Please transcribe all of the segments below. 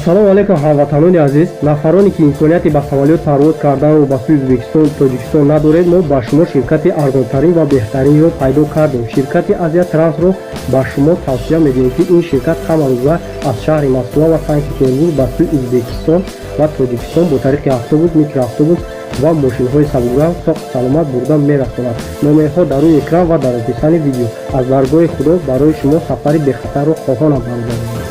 Ассалому алайкум, ҳамватанони азиз. Нафароне ки имконияти ба самолёт парвоз карданро ба сӯи Ӯзбекистон, Тоҷикистон надоред, мо ба шумо ширкати арзонтарин ва беҳтаринро пайдо кардем. Ширкати Азия Трансро ба шумо тавсия медиҳем, ки ин ширкат ҳамарӯза аз шаҳри Москва ва Санкт Петербург ба сӯи Ӯзбекистон ва Тоҷикистон бо тариқи автобус, микроавтобус ва мошинҳои сабукранг соқу саломат бурда мерасонад. Номерҳо дар рӯи экран ва дар описании видео. Аз даргоҳи Худо барои шумо сафари бехатарро хоҳонам, бародарон.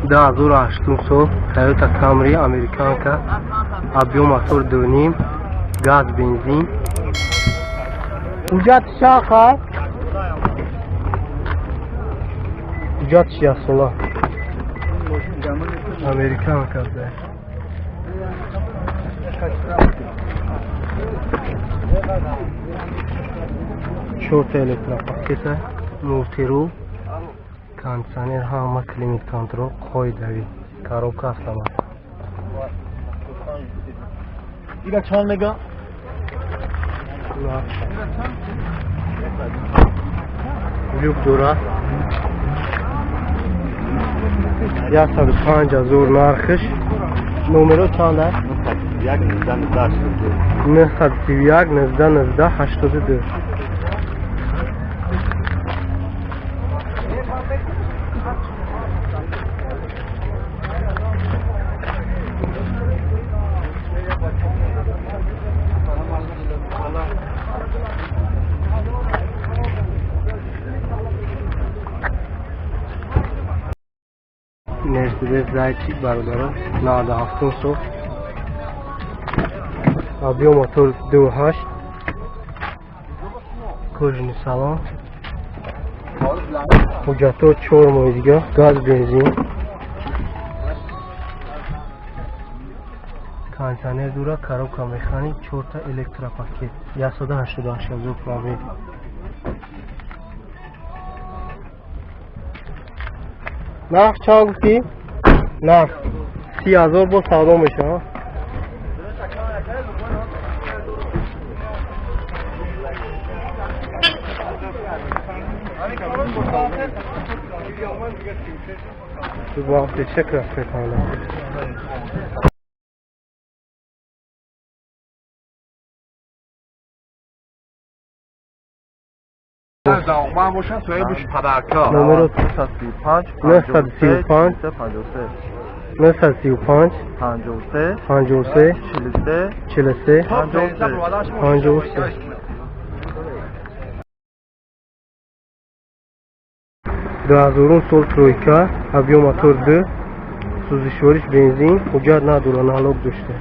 2008 сол Toyota Camry американка, объем мотор 2,5, газ, бензин. Ҳуҷҷат чақа? Ҳуҷҷат 6 сола. Американка да. Чорта электропакета, мультирул, кондитсионер, ҳама климат контрол, қоидавӣ, коробка автомат. Ира чанд мега? Люк дора. 105 000 нархиш. Номеро чанд аст? 1 19 19 82. 931 19 19 82. Мерседес Зайчик, бародарон, 97 сол, объем мотор 2,8, кожаный салон, ҳуҷҷатҳо 4 моҳи дига, газ, бензин, кондитсионер дора, коробка механик, чорта электропакет, 188 000 пробег. Нарх чанд гуфтӣ? Нарх 30 000, бо савдо мешавад. Бо чек рафт метавонад. Ман бошам соҳибиш падарка. Номеро 935 935 53. 935 53 53 43 43 53. 53. 2000 сол тройка, объем мотор 2, сӯзишвориш бензин, ҳуҷҷат надора, налог дошта.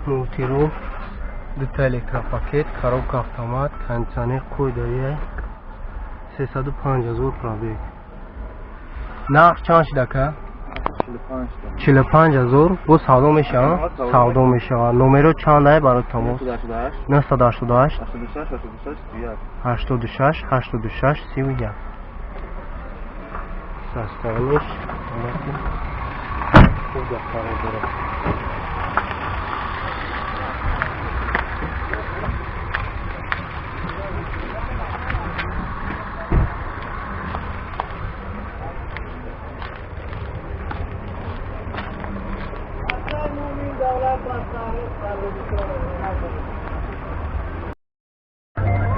Мультирул, дута электропакет, коробка автомат, кондитсионер, қоидаи, 305 000 пробег. Нарх чанд шуда, ка? 45 000, бо савдо мешавад, савдо мешавад. Номеро чанд ай барои тамос? 988 86 86 31. Состояниш хуб қарор дорад.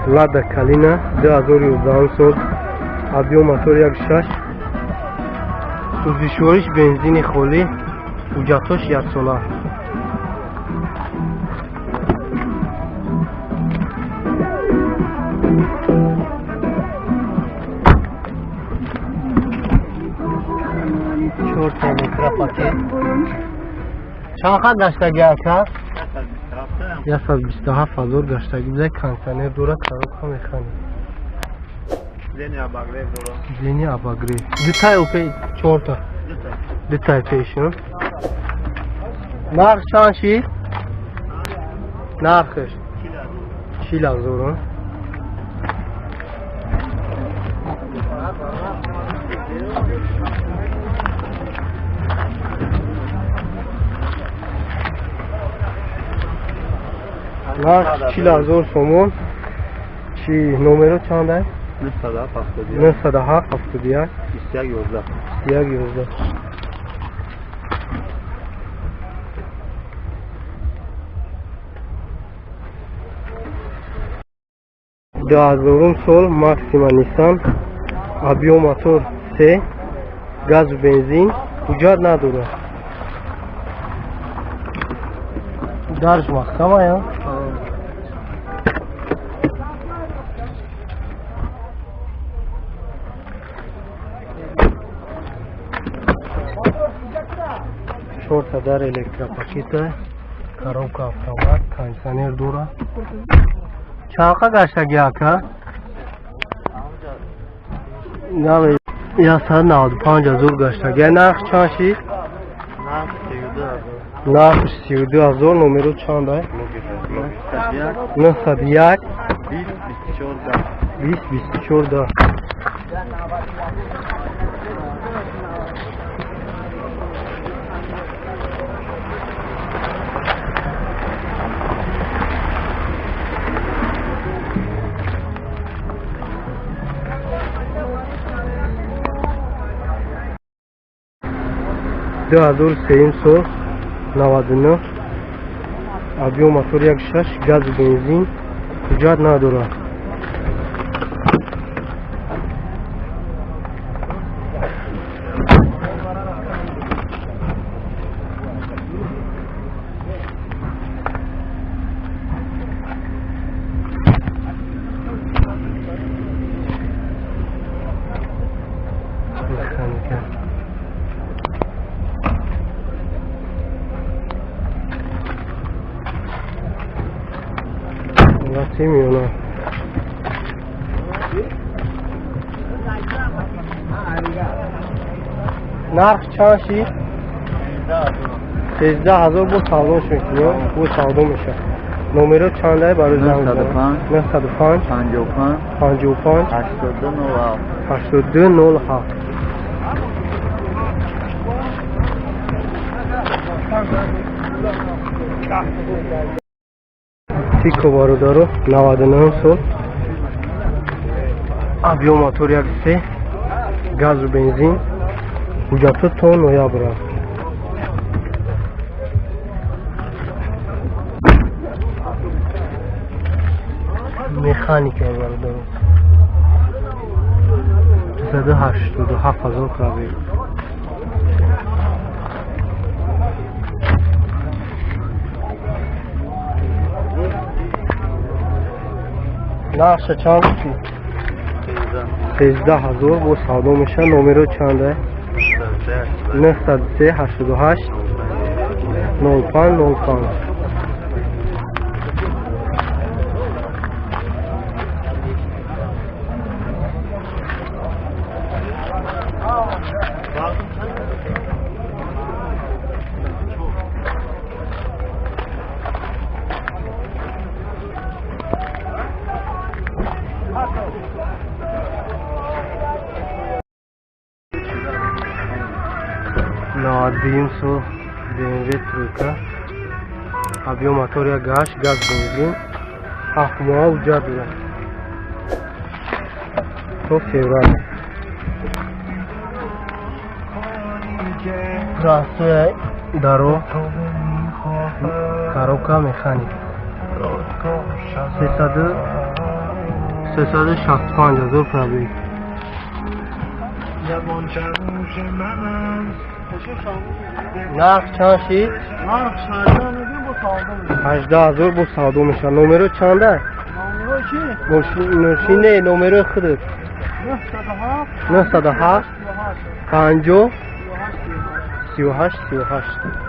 Лада Калина, 2011 сол, объем мотор 1,6, сӯзишвориш бензини холӣ, ҳуҷҷатҳош яксола. Чорта электропакет. Чанд қад гаштаги, ака? 127 000 гаштаги буда. Кондитсионер дора, коробка механик. Сиденье обогрев дора. Сиденье обогрев. Дутай опе чорта? Дутай пешин. Нарх чанд шид? Нархаш 40 000. Нарх 40 000 сомон. Чи номеро чанд аст? 971 907 71 21 11. 21 11. 2000-ум сол Максима Нисан, объём мотор се, газу бензин, ҳуҷҷат надорад. Дарж маҳкамая. Чорта дар электропакета, коробка автомат, кондиционер дора. Чанқа гаштаги, ака? Наме 195 000 гаштаги. Нарх чанд шид? Нарх 32 000. Нархш 32 000. Номеро чанд ай? 901 20 24. 20 24 да. 2003-юм сол, 99, объём мотор 1,6, газу бензин, ҳуҷҷат надорад. Механика. Лати миёна. Нарх чанд шид? 13 000. Бо савдош мекунӣ? Бо савдо мешавад. Номеро чандай барои занг? 905 905 55 55 82 07. 82 07. Тико, бародаро, 99 сол, объём мотор 1,3, газу бензин, ҳуҷҷатҳо то ноябр аст. Механика, бародаро. 287 000 пробег. Нархша чанд гуфтӣ? 13 000. Бо савдо мешавад. Номеро чанда? 903 88 05 05. 92-юм сол BMW тройка, объём мотор 1,8, газ бензин, 7 моҳа ҳуҷҷат дорад то феврал. Простой даро, коробка механик. 365 000 пробег. Нарх чанд шид? 18 000. Бо савдо мешавад. Номеро чанда? Мошине, номерои худат? 907 50 38 38.